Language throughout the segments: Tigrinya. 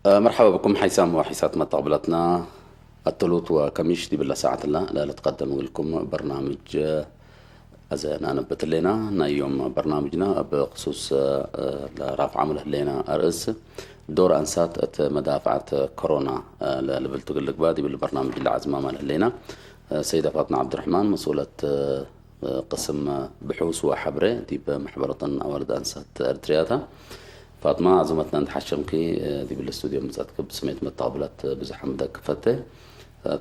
مرحبا بكم حيسام وحيسات متقبلتنا الثلوث وكميش دي بالله ساعة الله لا لتقدم لكم برنامج أزا نانبت لنا نايوم برنامجنا بخصوص لرافع عمل لنا أرئس دور أنسات مدافعة كورونا لبلتو قلق بادي بالبرنامج العزمة مال لنا سيدة فاطمة عبد الرحمن مسؤولة ቅስም ብሑስ ወሓብረ ዲብ ማሕበረተን ኣዋልድ ኣንሳት ኤርትርያታ ፋጥማ ኣዘመትና እንተሓሸምኪ ዲብል ስቱድዮ ምጻትክ ብስሜት መተቕብላት ብዙሕ ምደክ ፈተ።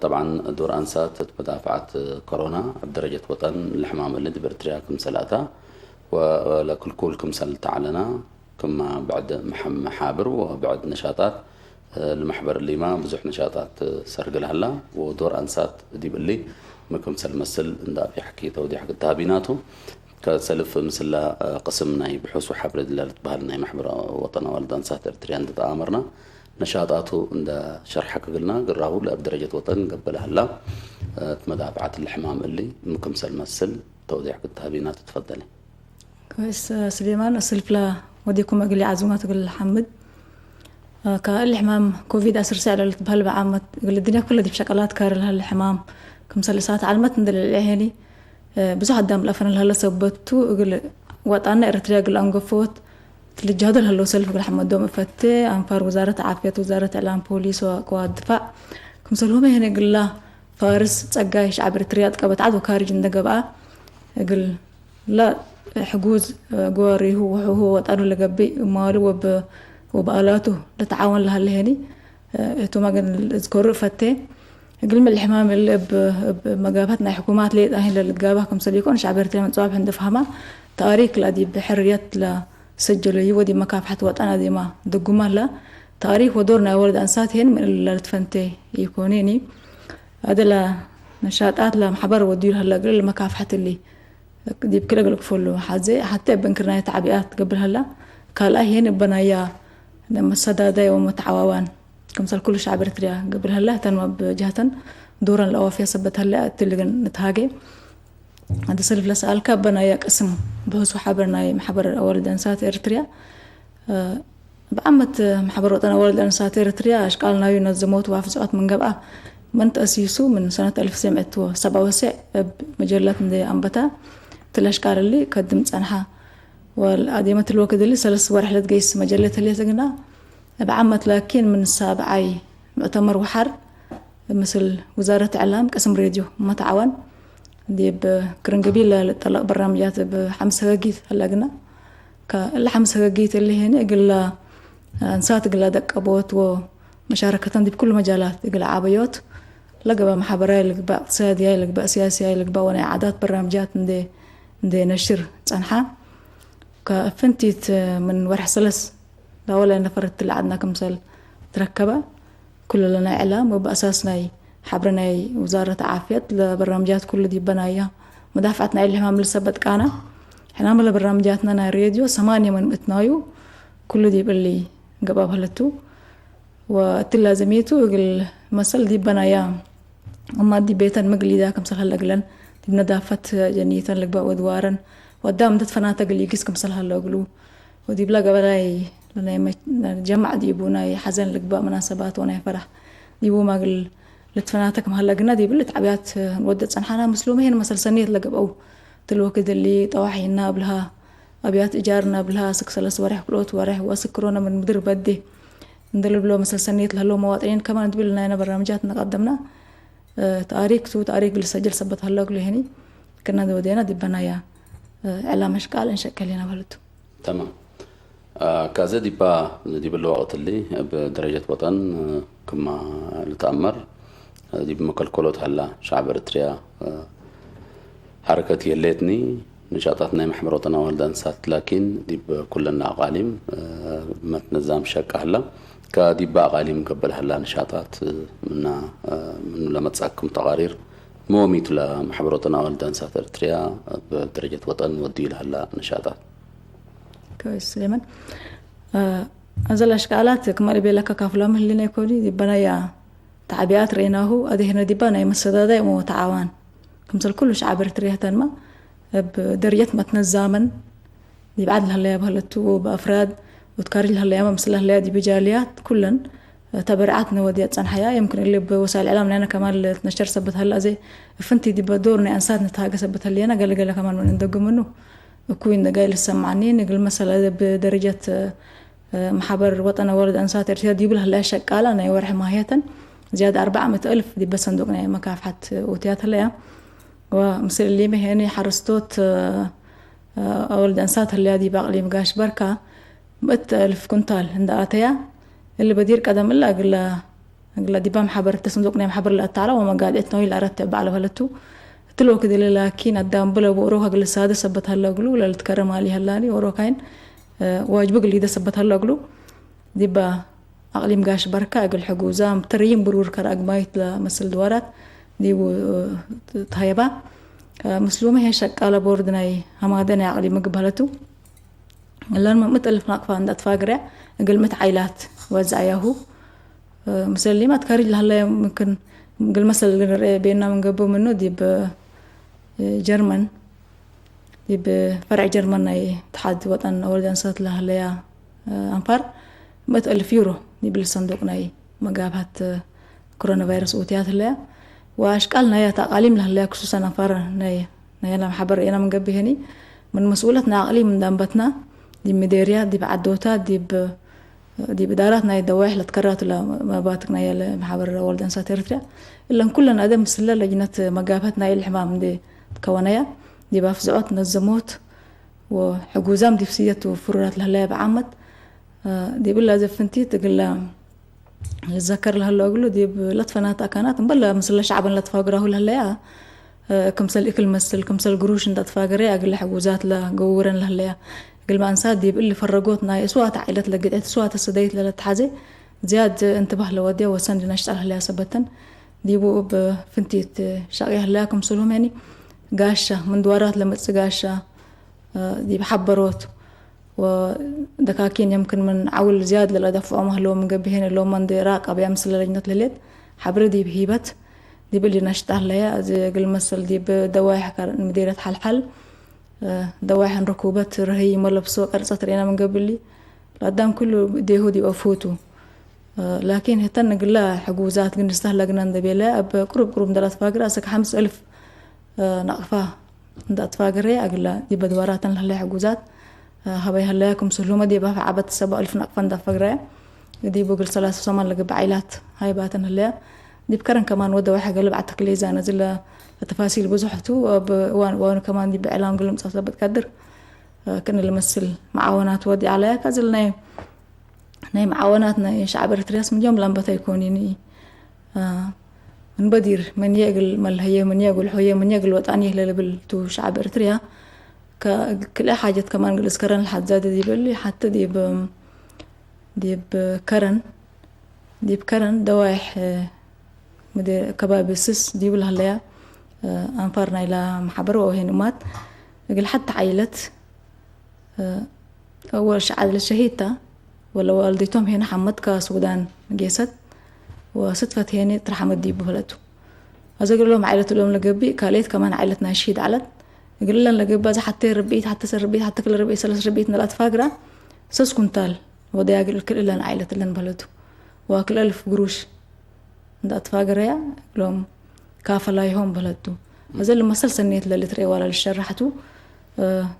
طبعا ዶር ኣንሳት መዳፍዓት ኮሮና ኣብ ደረጀት ወጠን ልሕማም እሊ ዲብ ኤርትርያ ክምሰል ኣታ ወለክልኩል ክምሰል ተዓለና ክማ ብዕድ መሓብር ወብዕድ ነሻጣት ልመሕበር ሊማ ብዙሕ ነሻጣት ሰርግል ሃላ ወዶር ኣንሳት ዲብ እሊ ምክምሰል መስል እንዳ ፊሕኪ ተውዲሕ ግታሃቢናቱ ከሰልፍ ምስላ ቅስም ናይ ብሑስ ወሓብረ ድላ ልትበሃል ናይ ማሕበር ወጠን ኣዋልድ ኣንሳት ኤርትርያ እንተተኣመርና ነሻጣቱ እንዳ ሸርሓ ክግልና ግራሁ ለኣብ ደረጀት ወጠን ገበል ሃላ መዳፍዓት ልሕማም እሊ ምክምሰል መስል ተውዲሕ ግታሃቢናቱ ትፈደለ። كويس سليمان، أسلف لا وديكم أقلي عزومات أقول الحمد. كأقل حمام كوفيد أسر سعر لتبهل بعامة أقول الدنيا كلها دي بشكلات كار لها الحمام كم سلسات على المتن دل العهني. بزح دام الأفن لها لسببتو أقول وطعنا إرتريا أقول أنقفوت تلجهد لها لو سلف أقول حمد دوم فتي أنفار وزارة عافية وزارة إعلام بوليس وقوات دفاع كم سلهم هنا أقول له فارس تسقاي شعب إرتريا تقبت عدو كارج ندقبا أقول لا حجوز قوري هو هو وطنه لقبي ماله وب وبآلاته لتعاون لها لهني هتو ما قال اذكر فتي قل من الحمام اللي ب بمقابات ناي حكومات لي أهل القابة كم سليكون شعب إرتريا من صواب عند فهمة تاريخ لا دي بحرية لا سجل يودي مكافحة وطن دي ما دقوما لا تاريخ ودورنا ولد أنسات هن من اللي تفنتي يكونيني هذا لا نشاطات لا محبر ودير هلا قل المكافحة اللي ዲብ ክልግል ክፈሉ ሓዘ ሓተ በንክርናይ ተዓቢኣ ትገብር ሃላ ካልኣ ሄን እበናያ መሰዳዳይ ወመተዓዋዋን ከምሳል ኩሉ ሻዕብ ኤርትርያ ገብር ሃላ እተን ኣብ ጃህተን ዶረን ለኣዋፍያ ሰበት ሃለ ትልግን ንትሃገ ኣንተ ሰልፍ ለሰኣልካ በናያ ቅስም ብህሱ ሓበር ናይ ማሕበር ኣዋልድ ኣንሳት ኤርትርያ ብዓመት ማሕበር ወጠን ኣዋልድ ኣንሳት ኤርትርያ ኣሽቃል ናዩ ነዘሞት ዋፍፅዖት ምንገብኣ መን ተኣሲሱ ምን ሰነት ኣልፍ ሰምዕትዎ ሰባ ወስዕ ኣብ መጀላት እንደ ኣንበታ ትለሽቃልሊ ከድም ጸንሓ ወል ኣዴመ ትልወ ክድሊ ሰለስት ወርሕ ለትገይስ መጀለ ተልየ ተግና ብዓመት ላኪን ምን ሳብዓይ ሙዕተመር ወሓር ምስል ውዛረት ዕላም ቅስም ሬድዮ መተዓዋን ዲብ ክርንግቢ ለጠለቕ በራምጃት ብሓምስ ሰገጊት ኣለግና እላ ሓምስ ሰገጊት እሊ ሄነ እግላ እንሳት እግላ ደቀቦት ወ መሻረከተን ዲብ ኩሉ መጃላት እግላ ዓበዮት ለገባ ማሕበራይ ልግባእ እቅትሳድያይ ልግባእ ሲያስያይ ልግባእ ወናይ ዓዳት በራምጃት እንደ እንደ ነሽር ጸንሓ ከፍንቲት ምን ወርሒ ሰለስ ላወላይ ነፈረት ትለዓድና ክምሰል ትረከበ ኩሉ ለናይ ዕላም ወብኣሳስ ናይ ሓብረ ናይ ውዛረት ዓፍየት ለበራምጃት ኩሉ ዲበናያ መዳፍዓት ናይ ልሕማም ልሰበት ቃና ሕናም ለበራምጃትና ናይ ሬድዮ ሰማንየ መንእትናዩ ኩሉ ዲብሊ ገባብ ህለቱ ወእትላ ዘሜቱ እግል መሰል ዲበናያ እማ ዲቤተን ምግሊዳ ክምሰል ሀለግለን ዲብ ነዳፈት ጀኒተን ልግባእ ወድዋረን ወዳም ደትፈናተ ግል ይጊስ ክምሰል ሀለግሉ ወዲብላ ገበላይ ናይ ጀማዕ ዲቡ ናይ ሓዘን ልግባእ መናሰባት ወናይ ፈራሕ ዲቡ ማግል ልትፈናተ ክም ሀለግና ዲብል ልትዓብያት ወደ ጸንሓና ምስሉም ይሄን መሰል ሰኔት ለገብአው ትልወ ክድሊ ጠዋሒና ብልሃ ኣብያት እጃርና ብልሃ ስክ ሰለስ ወርሕ ክልኦት ወርሕ ወስክሮነ ምን ምድር በዴ እንደልብሎ መሰል ሰኔት ለህሎ መዋጥኒን ከማን ድብል ናይና በራምጃት እናቀደምና ታሪክ ቱ ታሪክ ልሰጅል ሰበት ሀሎ እግሉ ይሄኒ ክና ወዴና ድበናያ ዕላም ኣሽቃል እንሸቀል ኢና በለቱ። تمام. ካዘ ዲባ ዲብለ ወቅት እሊ ብ ደረጀት ወጠን ክማ ልትኣመር ዲብ መከልከሎት ሀላ ሻዕብ ኤርትርያ ሓረከት የህሌትኒ ንሻጣት ናይ ማሕበር ወጠን ኣዋልድ ኣንሳት ላኪን ዲብ ኩለን ኣቃሊም መትነዛም ሸቃ ሀላ ከዲብ ኣቃሊም ገበል ሀላ ንሻጣት ምና ምን ለመጻክም ተቃሪር መወሚቱ ለማሕበር ወጠን ኣዋልድ ኣንሳት ኤርትርያ ብደረጀት ወጠን ወዲዩ ለሀላ ንሻጣት كويس سليمان. أزل أشكالات كما اللي بيلك كافلا مهلنا يكوني دي بنايا تعبيات ريناهو أدي هنا دي بنايا مسدادة مو تعاون كمثل كل شعب إرتريا تنما بدرية متنظما دي بعد لهلا يا بهلتو بأفراد وتكاري لهلا يا ممسل لهلا دي بجاليات كلن ተበርዓት ንወዲያ ጸንሓያ የምክን እሊ ብወሳይል ዕላም ናይና ከማል ነሸር ሰበት ሀላ ዘይ እፍንቲ ዲበ ዶር ናይ ኣንሳት ንተሃገ ሰበት ሀልየና ገለገለ ከማል ምን እንደግምኑ እኩይ እንደጋይ ልሰማዕኒ ንግል መሰለ ብደረጀት መሓበር ወጠነ ወለድ ኣንሳት ኤርትራ ዲብል ሀለያ ሸቃላ ናይ ወርሒ ማህየተን ዝያድ ኣርባዓ ምእቲ እልፍ ዲበ ሰንዱቅ ናይ መካፍሓት ውትያት ሀለያ ወምስል ሊመ ሄኒ ሓረስቶት ኣወልድ ኣንሳት ሀለያ ዲብ ኣቅሊም ጋሽ በርካ ምእት እልፍ ኩንታል እንዳ ኣተያ እሊ በዲር ቀደም እላ እግላ እግላ ዲባ መሓበር ተስንዱቅ ናይ መሓበር ለኣታዕላ ወመጋድዕት ነው ኢላ ኣረት ባዕለ በለቱ እትሎ ክድለ ላኪን ኣዳም ብለ ብኦሮ ከግል ሳደ ሰበት ሀለ እግሉ ለልትከረም ኣሊ ሀላሊ ኦሮ ካይን ዋጅቡ ግል ሊደ ሰበት ሀለ እግሉ ዲባ ኣቅሊም ጋሽ በርካ እግል ሕጉዛ ተረይም ብሩር ከር ኣግማይት ለመስል ድዋራት ዲቡ ተሀየባ ምስሉመ ሄ ሸቃለ ቦርድ ናይ ሀማደ ናይ ኣቅሊም ምግብ በለቱ እለን ምእት እልፍ ናቅፋ እንዳትፋግረ እግል ምት ዓይላት ወዛያሁ ምስል ሊማት ከሪጅ ለሀለያ ምክን ግል መሰል ንርኤ ቤና ምንገቡ ምኑ ዲብ ጀርመን ዲብ ፈርዕ ጀርመን ናይ ትሓድ ወጠን ወልድ ኣንሰት ለሀለያ ኣንፋር ምእት እልፍ ዩሮ ዲብል ሰንዱቅ ናይ መጋባት ኮሮና ቫይረስ ኡትያት ህለያ ወኣሽቃል ናይ ኣቃሊም ለህለያ ክሱሰን ኣንፋር ናይ ናይና ማሕበር ኢና ምንገብሄኒ ምን መስኡለት ናይ ኣቅሊም እንዳንበትና ዲብ ሚዴርያ ዲብ ዓዶታ ዲብ ዲብ እዳራት ናይ ደዋይሕ ለትከራቱ መባትክ ናይ ያለ ማሕበር ወልድ ኣንሳት ኤርትርያ እለን ኩለን ኣደ ምስለ ለጅነት መጋፈት ናይ ልሕማም እንደ ከወነያ ዲብ ኣፍዝዖት ነዘሞት ወሕጉዛም ዲብ ስየት ፍሩራት ለህለያ ብዓመት ዲብላ ዘፍንቲ ትግላ ልዘከር ለህሎ እግሉ ዲብ ለትፈናት ኣካናት እምበል ምስለ ሻዕበን ለትፋግራሁ ለህለያ ክምሰል እክል መስል ክምሰል ግሩሽ እንዳትፋገረ ኣግለ ሕጉዛት ለገውረን ለህለያ እግል ማንሳ ዲብ እሊ ፈረጎት ናይ እስዋት ዓይለት ለግጤት እስዋት ስደይት ለለትሓዘ ዝያድ እንትባህ ለወዲያ ወሰን ድነሽጣ ለህለያ ሰበተን ዲቡ እብ ፍንቲት ሻቅያ ህለያ ክምስልሁም ያኒ ጋሻ ምንድዋራት ለመጽ ጋሻ ዲብ ሓበሮት ወደካኪን የምክን ምን ዓውል ዝያድ ለለደፍዖም ህለዎም ገብሄን እሎም መንዲ ራቅ ኣብያ ምስለ ለጅነት ለሌት ሓብሪ ዲብ ሂበት ዲብል ዲናሽጣ ህለያ እዚ እግል መስል ዲብ ደዋይሕ ከር ምዲረት ሓልሓል ደዋይሕ ንረኩበት ርህይ መለብሶ ቀርጸት ርኤና ምንገብሊ ለኣዳም ኩሉ ዴሁ ዲብ ኣፉቱ ላኪን ህተን ንግላ ሕጉዛት ግን ንስተህለግና እንደቤለ ኣብ ቅሩብ ቅሩብ እንደላት ፋግር ኣሰክ ሓምስ እልፍ ናቕፋ እንዳትፋገረ ኣግላ ዲበ ድዋራተን ለህለ ሕጉዛት ሀበይ ሀለያ ክምስሉ መዲባ ዓበት ሰባ እልፍ ናቕፋ እንዳፈግረ ዲቡ ግል ሰላሳ ሰማን ለግብ ዓይላት ሃይባተን ህለያ ዲብ ከረን ከማን ወደ ዋሕ ገልብ ዓተክሌዛ ነዝለ ተፋሲል ብዙሕቱ ኣብ እዋን እዋኑ ከማን ዲብ ዕላም ግልምጻት ለበት ቀድር ክን ልመስል መዓወናት ወዲ ኣለያ ከዝል ናይ ናይ መዓወናት ናይ ሻዕብ ኤርትርያስ ምንዮም ላምበት ኣይኮኒን። እንበዲር መን የእግል መልሀየ፣ መን የእግል ሆየ፣ መን የእግል ወጣን የህለ ልብል ቱ ሻዕብ ኤርትርያ ክልኤ ሓጀት ከማን ግልስ ከረን ልሓዛደ ዲበሊ ሓቲ ዲብ ዲብ ከረን ዲብ ከረን ደዋይሕ ከባቢ ስስ ዲብል ሃለያ ኣንፋር ናይላ ማሕበር ወሄን እማት እግል ሓቲ ዓይለት ወል ሸዓል ሸሂታ ወለ ዋልዲቶም ሄነ ሓመድ ከሱዳን ጌሰት ወስትፈት ሄነ ትርሓመድ ዲቡ ፈለቱ ኣዘግርሎም ዓይለት ሎም ለገቢ ካልኤት ከማን ዓይለት ናይ ሽሂድ ዓለት እግልለን ለገቢ ኣዚ ሓተ ርብዒት ሓተ ሰርብዒት ሓተ ክለ ርብዒት ሰለስ ርብዒት ነላት ፋግራ ሰስ ኩንታል ወደያ ግል ክልለን ዓይለት ለን በለቱ ወክል እልፍ ግሩሽ እንዳትፋገረያ እግሎም ካፈላይሆም በለቱ። እዚ ልመሰል ሰኔት ለልትሬ ዋላ ልሸራሕቱ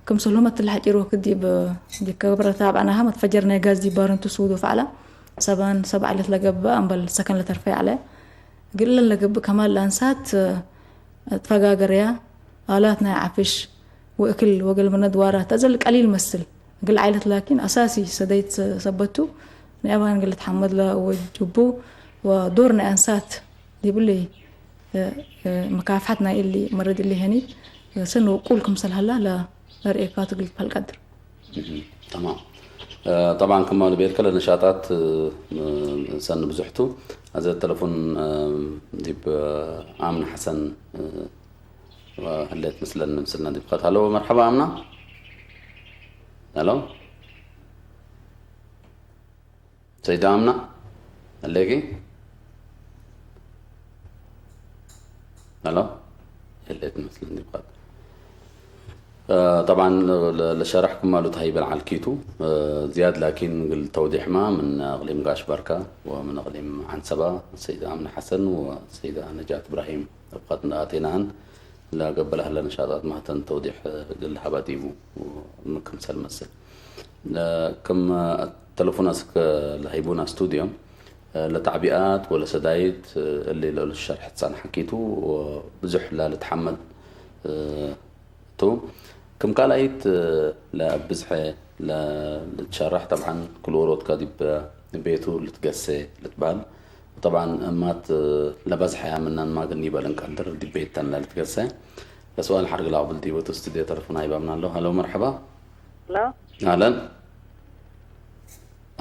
ክምሰልሁም ኣትልሓጭር ወክዲ ዲከብረታ ኣብዕናሃ መትፈጀር ናይ ጋዝ ዲባርን ትስውዶ ፈዕላ ሰባን ሰብዓ ዕለት ለገብእ ኣምበል ሰከን ለተርፈ ያዕለ ግለን ለገብእ ከማል ላንሳት ትፈጋገረያ ኣላት ናይ ዓፍሽ ወእክል ወገልመነ ድዋራት ኣዘል ቀሊል መስል እግል ዓይለት ላኪን ኣሳሲ ሰደይት ሰበቱ ናይ ኣባን ግለት ሓመድ ለወጅቡ ወዶር ናይ ኣንሳት ዲብሊ መካፍሓት ናይ እሊ መረድ እሊ ሄኒ ሰን ወቁል ክምሰል ሃላ ለርእየካ ትግል ትፈልቀድር تمام طبعا كما نبيل كلا نشاطات سن بزحتو هذا التلفون ديب آمن حسن هليت مثلا مثلنا ديب قد هلو مرحبا آمنة هلو سيدة آمنة هليكي هلو هليت مثلا ديب قد آه، طبعا ل- ل- لشرح كمالو تهيب العالكيتو، آه، زياد، لكن قل توضيح ما من اقليم قاش بركة ومن اقليم عنسبة، السيدة امنة حسن والسيدة نجاة ابراهيم. ابقت ناتينان لا قبل اهلا نشاطات مهتن توضيح، آه، قل هباتيبو ومكم سلمسل. آه، كم آه، تلفون اسك آه، لهيبونا استوديو، آه، لتعبئات ولا سدايت، آه، اللي لو الشرح تسان حكيتو وبزح لا لتحمد، آه، تو كم قال ايت، آه، لا بزح لا لتشرح طبعا كل وروت كادب، آه، بيتو لتقسي لتبال. طبعا مات، آه، لبزح يا منان ما قلني بالن كانتر دي بيتن لا لتقسي. لسؤال حرق لا قبل دي وتو استوديو تلفون هاي بامنا له. هلو، مرحبا. لا. اهلا.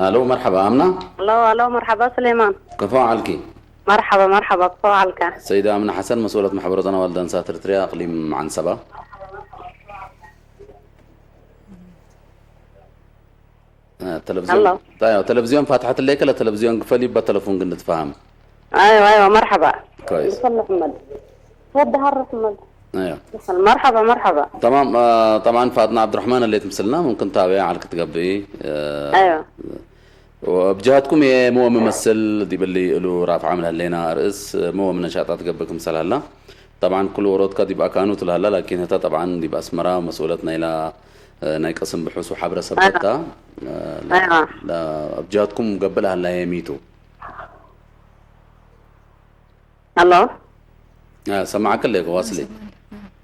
الو، مرحبا امنه. الو، الو، مرحبا سليمان. كفو علكي؟ مرحبا، مرحبا، كفو علكا؟ سيده امنه حسن، مسؤوله محبره انا والدان ساتر تريا اقليم عنسبه. آه، تلفزيون. طيب، تلفزيون فتحت لك، لا تلفزيون قفل، يبقى تلفون قلنا تفهم. ايوه، ايوه، مرحبا. كويس. بسم محمد. ود هر محمد. ايوه. مرحبا، مرحبا. تمام. آه، طبعا فاطمه عبد الرحمن اللي تمثلنا ممكن تابع على كتقبي. آه، ايوه. وبجهتكم يا مو ممثل دي باللي له رافع عمل هلينا رئيس مو من نشاطات قبل كم سنه هلا. طبعا كل ورود كدي بأكانو تلهلا، لكن هتا طبعا دي بأسمرة مسؤولتنا إلى، آه، نايك اسم بحوث وحبر سبتها. آه، لا، ايوه. لا، بجهتكم قبل هلا يميتو. الو. آه، سمعك اللي واصلي.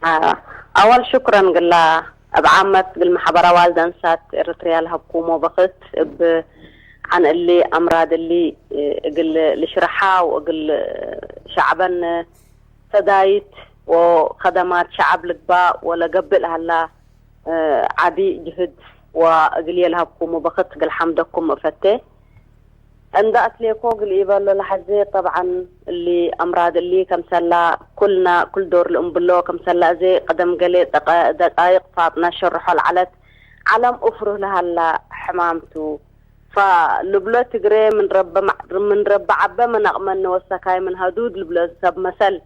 آه. اول شكرا قلا ابعامت بالمحبرة والدنسات اريتريا لهبكومو بخت اب عن اللي امراض اللي، آه، قل لشرحا وقل شعبا سدايت وخدمات شعب لقباء ولا قبل هلا، آه، عبي جهد وقل يلهبكومو بخت قل حمدكم افته. እንዳ ኣትሌኮ ግልኢበሎ ለሐዜ ጠብዓን እሊ ኣምራድ እሊ ከምሰላ ኩልና ኩል ዶር ልእምብሎ ከምሰላ እዜ ቀደም ገሌ ደቃይቅ ፋጥና ሸርሖ ለዓለት ዓለም ኡፍሩህ ለሃላ ሕማምቱ ፋ ልብሎ ትግሬ ምን ረበ ዓበ ምን ኣቕመኒ ወሰካይ ምን ሀዱድ ልብሎ ሰብ መሰል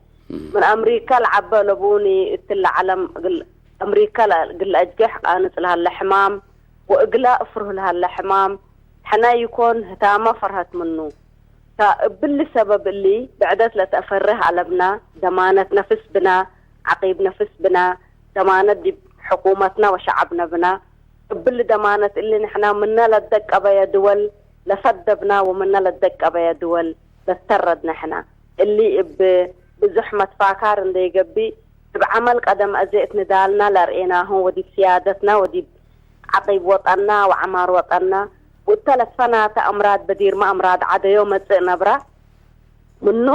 ምን ኣምሪካ ለዓበ ለቡኒ እትለ ዓለም ኣምሪካ ግለ ኣጀሕ ቃንጽ ለሃለ ሕማም ወእግላ እፍሩህ ለሃለ ሕማም ሕነ ይኮን ህታመ ፈርሀት ምኑ። ታ እብሊ ሰበብ እሊ ብዕደት ለተአፈርህ አለብና፣ ደማነት ነፍስ ብና፣ ዐቂብ ነፍስ ብና፣ ደማነት ዲብ ሕኩመትና ወሸዐብነ ብና። እብሊ ደማነት እሊ ንሕና ምነ ለደቀበየ ድወል ለፈደብና ወምነ ለደቀበየ ድወል ለተረድነ ሕና። እሊ እብ ብዙሕ መትፋካር እንዴ ገብእ፣ እብ ዐመል ቀደም አዜ እት ንዳልና ለርኤናሁ ወዲብ ስያደትና ወዲብ ዐቂብ ወጠንና ወዐማር ወጠንና፣ ወእተ ለትፈናተ አምራድ በዲርመ አምራድ ዐደዮ መጽእ ነብራ። ምኑ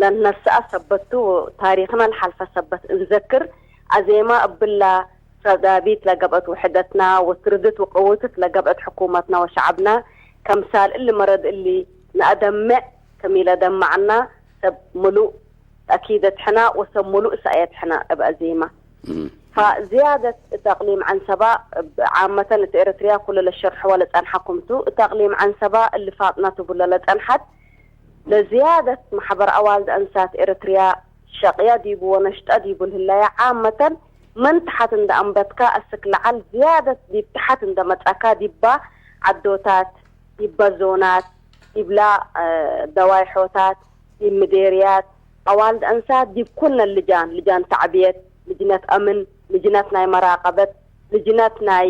ለንነስአ ሰበት ቱ፣ ታሪክና ለሓልፈ ሰበት እንዘክር፣ አዜማ እብላ ሰዳቢት ለገብአት ውሕደትና ወትርድት ወቅውትት ለገብአት ሕኩመትና ወሸዐብና፣ ከምሳል እሊ መረድ እሊ ነአደምዕ፣ ከም ኢለደማዕና ሰብ ምሉእ ተእኪደት ሕና ወሰብ ሙሉእ ሰእየት ሕና እብ አዜማ። ፈዝያደት እት አቅሊም ዐንሰባ፣ እብ ዓመተን እት ኤረትርያ ኩሉ ለሸርሕወ ለጸንሐኩም ቱ። እት አቅሊም ዐንሰባ እሊ ፋጥና ትብሎ ለጸንሐት፣ ለዝያደት ማሕበር አዋልድ አንሳት ኤረትርያ ሸቅያ ዲቡ ወነሽጠ ዲቡ ልህለያ፣ ዓመተን ምን ተሓት እንደ አንበትካ እስክ ለዓል ዝያደት ዲብ ተሓት እንደ መጻካ ዲባ ዐዶታት፣ ዲባ ዞናት፣ ዲብላ ደዋይሖታት፣ ዲብ ምዴርያት፣ አዋልድ አንሳት ዲብ ኩልነ ልጃን፣ ልጃን ተዕብየት፣ ልጅነት አምን፣ ልጅነት ናይ መራቀበት፣ ልጅነት ናይ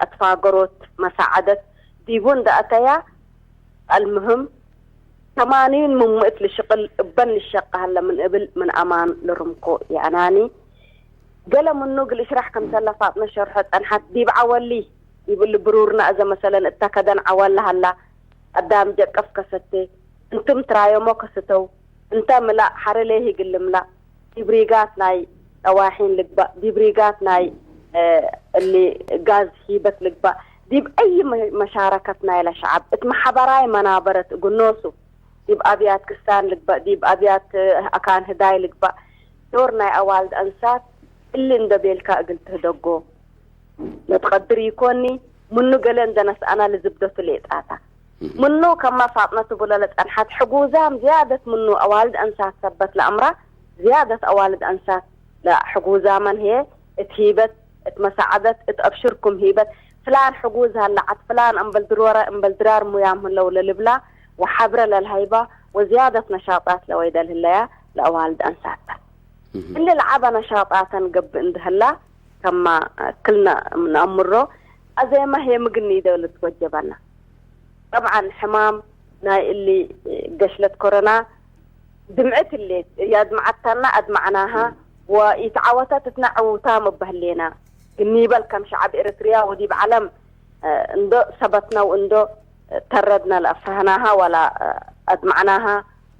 አትፋገሮት መሳዐደት ዲቡ እንደ አተያ፣ አልምህም ተማንዩን ምን ምእት ልሽቅል እበን ንሸቀ ሀለ ምን እብል ምን አማን ልርምኮ የአናኒ። ገለ ምኑ እግል እሽራሕ ከምሰለ ፋጥነ ሸርሖ ጸንሐት። ዲብ ዐወሊ ዲብ እሊ ብሩርና እዘ መሰለን እተ ከደን ዐወል ለሀላ አዳም ጀቀፍ ከሰቴ፣ እንትም ትራየሞ ከስተው፣ እንተ ምላእ ሐረ ሌሂ እግል ልምላእ፣ ዲብ ሪጋት ናይ ጠዋሒን ልግባእ፣ ዲብ ሪጋት ናይ እሊ ጋዝ ሂበት ልግባእ፣ ዲብ አይ መሻረከት ናይለ ሸዐብ እት መሐበራይ መናበረት እግል ኖሱ፣ ዲብ አብያት ክስታን ልግባእ፣ ዲብ አብያት አካን ህዳይ ልግባእ፣ ዶር ናይ አዋልድ አንሳት እሊ እንደ ቤልካ እግል ትህደጎ ለትቀድር ኢኮኒ፣ ምኑ ገሌ እንደ ነስአና ልዝብደቱ ሌጣታ። ምኑ ከመ ፋጥነ ትብሎ ለጸንሐት ሕጉዛም ዝያደት ምኑ አዋልድ አንሳት ሰበት ለአምራ፣ ዝያደት አዋልድ አንሳት ለሕጉዛመን ህዬ እት ሂበት እት መሳዓደት እት አብሽርኩም ሂበት ፍላን ሕጉዝ ሀላዓት ፍላን እምበል ድሮረ እምበል ድራር ሙያም ህለው ለልብላ ወሓብረ ለልሃይባ ወዝያደት ነሻጣት ለወይደ ልህለያ ለአዋልድ አንሳታ እሊ ለዓበ ነሻጣተን ገብእ እንድህላ ከማ ክልና ንአምሮ አዜመ ሄ ምግኒ ይደው ልትወጀበና። ጠብዓን ሕማም ናይ እሊ ገሽለት ኮረና ድምዕት እሌት እያድምዓታና አድማዕናሃ ወኢትዓወተት እትና ዕውታም እበህሌና። ግኒበል ከም ሸዓብ ኤርትርያ ወዲብ ዓለም እንዶ ሰበትነው እንዶ ተረድና ለአፍራህናሃ ዋላ አድማዕናሃ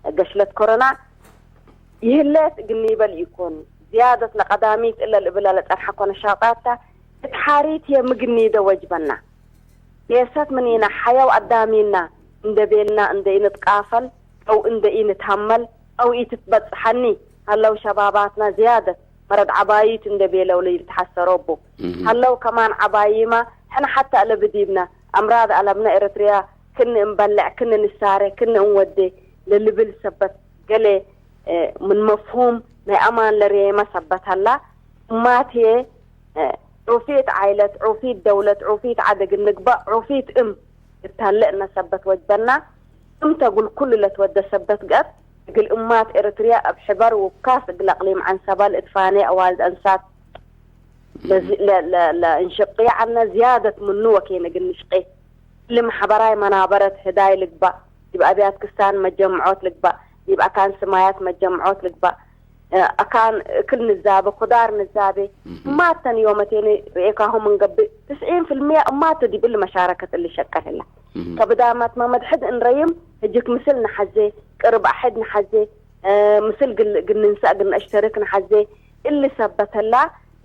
ገሽለት ኮረና ይህለት ግኒበል ይኩን ዝያደት ለቀዳሚት እለ ልእብላ ለጸንሐኮ ነሻጣታ እት ሓሪት የምግኒደ ወጅበና። ኔሰት ምኒና ሓያው አዳሚና እንደ ቤልና እንደ ኢንትቃፈል አው እንደ ኢንትሀመል አው ኢትትበጽሐኒ ሀለው ሸባባትና ዝያደት መረድ ዐባይት እንደ ቤለው ለይትሐሰሮ እቡ ሀለው ከማን ዐባይማ ሕነ ሐታ እለ ብዲብና አምራድ አለብነ ኤረትርያ ክኒ እንበልዕ ክኒ ንሳሬ ክኒ እንወዴ ለልብል ሰበት ገሌ ምን መፍሁም ናይ አማን ለሬመ ሰበት ሀላ እማት ህዬ ዑፊት ዓይለት፣ ዑፊት ደውለት፣ ዑፊት ዐደ እግል ንግበእ፣ ዑፊት እም እታለእነ ሰበት ወጅበና፣ እም ተጉል ኩሉ ለትወደ ሰበት ገአት፣ እግል እማት ኤረትርያ እብ ሕበር ውካስ እግል አቅሊም ዐንሰበ ልእትፋኔ አዋልድ አንሳት ለእንሽቅየ ዐልነ ዝያደት ምኑ ወኬን እግል ንሽቄ። እሊ ማሕበራይ መናበረት ህዳይ ልግባእ፣ ዲብ አብያት ክስታን መጀምዖት ልግባእ፣ ዲብ አካን ስማያት መጀምዖት ልግባእ፣ አካን እክል ንዛቤ፣ ኩዳር ንዛቤ፣ እማተን ዮመቴኒ ርኤካሆም እንገብእ፣ ትስዒን ፍልምየ እማቱ ዲብ እሊ መሻረከት እሊ ሸቀል ህላ። ከብዳማት መመድሕድ እንረይም ህጅክ ምስል ንሓዜ፣ ቅርብ አሕድ ንሓዜ፣ ምስል ግል ግንንሳእ ግነአሽተርክ ንሓዜ፣ እሊ ሰበት ህላ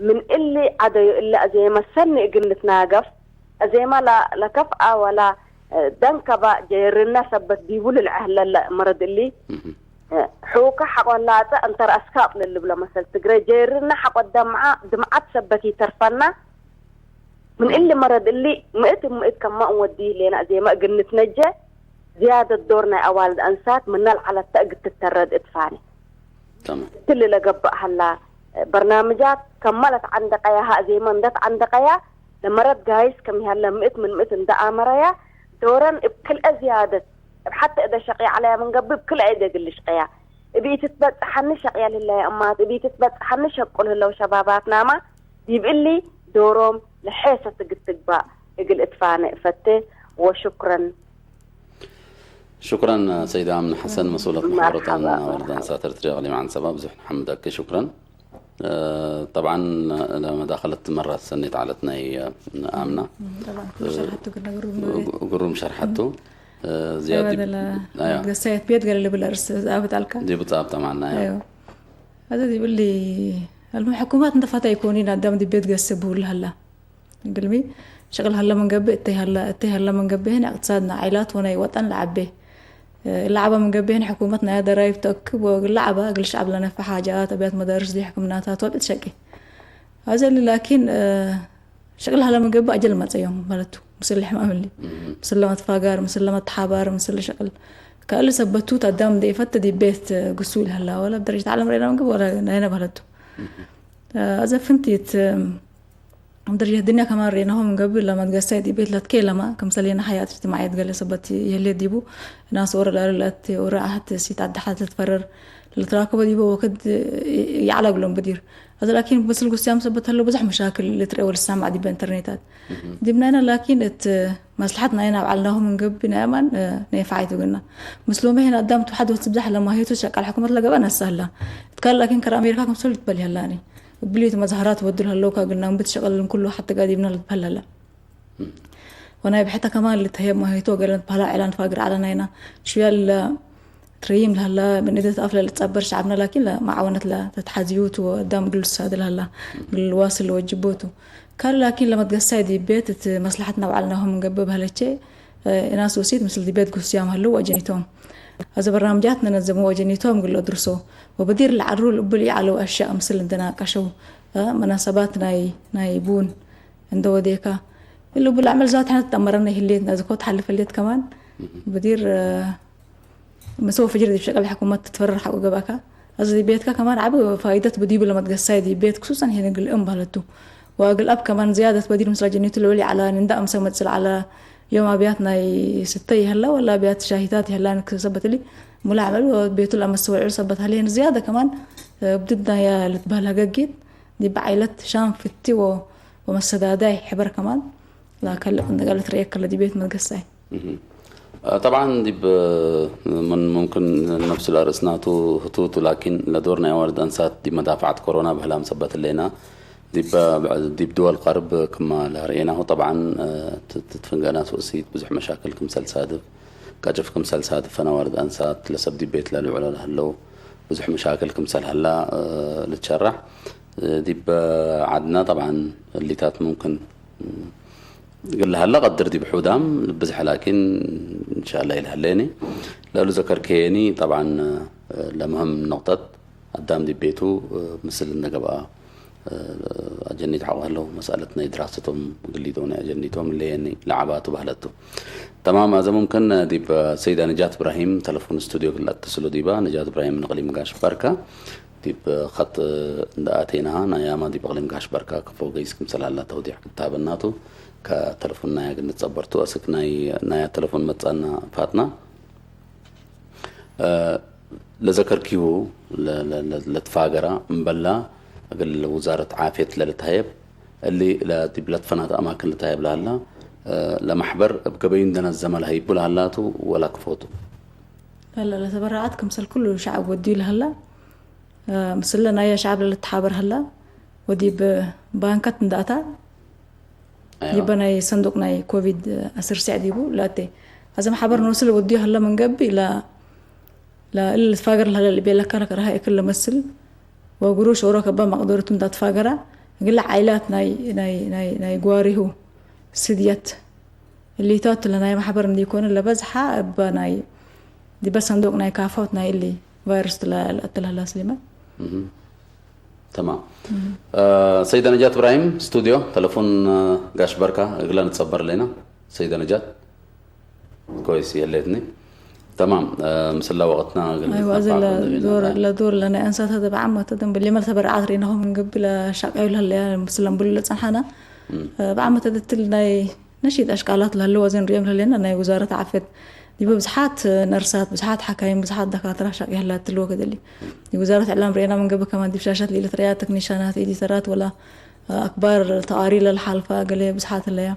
ምን እሊ ዐደዩ እሊ አዜመ ሰኒ እግል ንትናገፍ፣ አዜመ ለከፍአ ወላ ደንከበ ጀይርነ ሰበት ዲቡ ልልዐ ህለለ መረድ እሊ፣ ሑከ ሐቆ ላጸ እንተ ረአስካ አጥልል ልብሎ መሰል ትግረ፣ ጀይርነ ሐቆ ደምዓ ድምዓት ሰበት ይተርፈና፣ ምን እሊ መረድ እሊ ምእት እብ ምእት ከማ እንወዲ ህሌና፣ አዜመ እግል ንትነጀ፣ ዝያደት ዶር ናይ አዋልድ አንሳት ምነ ለዐለተ እግል ትተረድ እትፋኔ። እትሊ ለገብእ ሀላ በርናምጃት ከመ ለትዐንደቀያ ሀ አዜመ እንደ ተዐንደቀያ ለመረድ ጋይስ ከም ይሀለ ምእት ምን ምእት እንደ አመረያ ዶረን እብ ክልኤ ዝያደት እብ ሐተ እደ ሸቅየ ዐለያ ምን ገብእ እብ ክልኤ እደ እግል ልሽቀያ እብ ኢትትበጽሐኒ ሸቅየ ልህለየ እማት እብ ኢትትበጽሐኒ ሸቁል ህለው ሸባባትናማ ዲብ እሊ ዶሮም ለሔሰት እግል ትግባእ እግል እትፋነ እፈቴ ወሹክረን። شكرا سيدة آمنة حسن مسؤولة محاورة عن أولاد أنسات إريتريا أقليم عنسبة ብዙሕ ንሐምደኪ شكرا طبعا ለመዳኸለት መራ ሰኒት ዓለት ናይ ኣምና ግሩም ሸርሓቱ ዝያድ ገሳየት ቤት ገለ ልብል ርእስ ኣብጣልካ ዲቡ ጻብ ጠማና እዚ ይብሊ ኣልሙ ሕኩማት እንተፋታ ይኮኒ ናዳም ዲቤት ገስብ ብውል ሃላ ግልሚ ሸቅል ሀለ መንገብእ እተይ ሀለ እተይ ሀለ መንገብእ ህን እቅትሳድና ዓይላት ወናይ ወጠን ለዓቤ ለዓባ መንገብእ ህን ሕኩመት ናይ ደራይብ ተክብ ወግል ለዓባ እግል ሸዓብ ለነፈ ሓጃት ኣብያት መዳርስ ዲ ሕክምናታት ወልዕት ሸቂ ኣዘሊ ላኪን ሸቅል ሀለ መንገብእ ኣጀል መጸዮም ማለቱ ምስል ሕማምሊ ምስል ለመትፋጋር ምስል ለመትሓባር ምስል ሸቅል ከእል ሰበቱ ታዳም ደይፈት ዲቤት ጉሱ ይልሀላ ወላ ብደረጃት ዓለም ሬና መንገብ ወላ ናይና ባህለቱ ኣዘ ፍንቲት ደረጃት ድንያ ከማን ሬናሆም እንገብር ለማ ትገሳይ ዲቤት ለትኬ ለማ ከምሰሌና ሀያት እጅትማዕየት ገለ ሰበት የህሌት ዲቡ ናስ ወረ ላለ ለት ወረ አህት ሲት አዳሓት ልትፈረር ለትራከበ ዲቦ ወክድ ይዓላ ግሎም ብዲር ኣዘ ላኪን ብስል ጉስያም ሰበት ሀሎ ብዙሕ መሻክል ልትረአ ወልሳማዕ ዲበ ኢንተርኔታት ዲብናይና ላኪን እት መስልሓት ናይና ኣብ ዓልናኹም እንገቢ ናይ ኣማን ነየፋዓይቱ ግና ምስ ሎሚ ሄን ኣዳም ትውሓድ ወት ስብዛሕ ለማሄቱ ሸቃል ሕኩመት ለገባ ነሳህላ እትካል ላኪን ከረ ኣሜሪካ ከምሰሉ ትበል ይህላኒ እብሊ እቲ መዛህራት ወድል ሀለውካ ግና እምብት ሸቀልን ኩሉ ሓቲ ጋዲብና ልትበል ሀላ ወናይ ብሕተ ከማን ልትሀየብ ማሄቱ ወገለን ትበሃላ ዕላን ፋግር ዓለ ናይና ሽያል ትረይም ለሀላ ብንእደት ኣፍ ለልጸበር ሸዓብና ላኪን ለማዓወነት ለተትሓዝዩ ቱ ኣዳም ግል ሳድ ለሀላ ግል ዋስል ወጅቦቱ ካል ላኪን ለመትገሳይ ዲቤት እቲ መስላሐት ናብ ዓልናሆም እንገብእ በህለቼ ኢናስ ወሲት ምስል ዲቤት ጉስያም ሀለው ወጀኒቶም ኣዘ በርናምጃት ነነዘሙ ወጀኒቶም ግል ኣድርሶ ወበዲር ለዓድሩ ልብል ይዓለው ኣሻ ምስል እንደናቀሸው መናሰባት ናይ ናይ ቡን እንደ ወዴካ ልብል ኣመል ዛት ሕነት ጠመረና ይህሌት ናዚ ኮት ሓልፈ ሌት ከማን ብዲር ምስ ወፍጅር ዲብ ሸቀል ሕኩመት ትትፈረር ሓቁ ገባካ እዚ ቤትካ ከማን ዓብ ፋይደት ብዲቡ ለመትገሳይ ዲ ቤት ክሱሰን ሄነ ግልእም ባለቱ ወእግል ኣብ ከማን ዝያደት በዲር ምስላ ጀኒቱ ልዑል ይዓላ ንንዳ እምሰ መጽል ዓላ ዮም ኣብያት ናይ ስተ ይህላ ወላ ኣብያት ሻሂታት ይህላ ንክሰበትሊ ሙላ ዓመል ወቤቱ ለመስተውዕሉ ሰበት ሃልየን ዝያደ ከማን ብድድ ናያ ልትበህል ሀገጊት ዲበ ዓይለት ሻም ፍቲ ወ- ወመሰዳዳይ ሕበር ከማን ላከልቕ እንደጋለት ርኤ ከለ ዲቤት መገሳይ طبعا ዲብ ምን ሙምክን ነፍስ ለርእስናቱ ህቱቱ ላኪን ለዶር ናይ ኣዋልድ ኣንሳት ዲብ መዳፋዕት ኮሮና ብህላም ሰበት ለና ዲብ ድወል ቀርብ ክማ ለርእናሁ طبعا ትትፍንገና ስኡሲት ብዙሕ መሻክል ክምሰል ሳድፍ ቀጭፍ ክምሰል ሳድፍ ፈና ዋልድ ኣንሳት ለሰብ ዲብ ቤት ለልዑሎ ለህለው ብዙሕ መሻክል ክምሰል ሀላ ልትሸራሕ ዲብ ዓድና طبعا እሊታት ሙምክን ግል ሀላ ቀድር ዲብ ሑዳም ብዝሕ ላኪን እንሻላ ኢልሃለኒ ለሉ ዘከርክየኒ طبعا ለምህም ነቁጠት ኣዳም ዲብ ቤቱ ምስል እንደገብኣ ኣጀኒት ሓቆ ሀለው መሳለት ናይ ድራሰቶም ግሊቶም ናይ ኣጀኒቶም ለየኒ ለዓባቱ ባህለቱ ተማም ኣዘ ሙምክን ዲብ ሰይዳ ነጃት እብራሂም ተለፎን ስቱዲዮ ግል ኣተስሎ ዲባ ነጃት እብራሂም ንቅሊም ጋሽ ባርካ ዲብ ኸጥ እንዳኣተይናሃ ናይ ያማ ዲብ እቅሊም ጋሽ በርካ ክፎ ገይስ ክምሰል ኣላ ተውዲሕ ክታበናቱ ከተለፉን ናያ ግን ንጸበርቱ ኣስክ ናይ ናያ ተለፉን መጻና ፋትና ለዘከርኪሁ ለትፋገራ እምበላ እግል ውዛረት ዓፍየት ለልትሃየብ እሊ ዲብ ለትፈናት ኣማክን ልትሃየብ ለሃላ ለማሕበር እብ ገበዩ እንደነዘመ ለሃይቡ ለሃላቱ ወላ ክፎቱ ላላ ለተበረዓት ክምሰል ኩሉ ሸዓብ ወድዩ ለሀላ ምስለ ናየ ሸዓብ ለልትሓበር ሀላ ወዲብ ባንከት እንዳእታ ዲበ ናይ ሰንዱቅ ናይ ኮቪድ ኣስር ስዕ ዲቡ ለእቴ ኣዘ ማሕበር ንወስል ወድዩ ሀላ መንገቢ ላ ላ እል ልትፋገር ለሀለ ልቤለካ ለከረሃ እክል ለመስል ወጉሩ ሸውሮ ከባ መቅደርቱ እንዳትፋገራ ግለ ዓይላት ናይ ናይ ናይ ናይ ጓሪሁ ስድየት እሊታት ለናይ ማሕበር እንዲኮነ ለበዝሓ እበ ናይ ዲበ ሰንዱቅ ናይ ካፎት ናይ እሊ ቫይረስ ለእትለላ ስሊመት تمام ሰይደ ነጃት እብራሂም ስቱዲዮ ተለፎን ጋሽ በርካ እግላ ንጸበር ለና ሰይደ ነጃት كويس የለትኒ تمام ምስላ ወቅትና ኣይዋ እዚ ለዶር ለናይ ኣንሳታት ብዓመተ ደንብ ሊመል ተበርዓት ርኢናኹም እንግብ ለሻቃዩ ለለያ ምስለን ብሉ ለጸንሓና ብዓመተ ድትል ናይ ነሺጥ ኣሽቃላት ለህልዎ ዘን ሪኦም ለለና ናይ ውዛረት ዓፈት ዲበ ብዙሓት ነርሳት ብዙሓት ሓካይም ብዙሓት ደካትራ ሻቂ ህላ ትልዎ ከደሊ ውዛረት ዕላም ርኤና መንገብ ከማን ዲብ ሻሻት ሊኢለት ርያ ተክኒሻናት ኤዲተራት ወላ ኣክባር ተቃሪ ለልሓልፋ ገለ ብዙሓት ኣለያ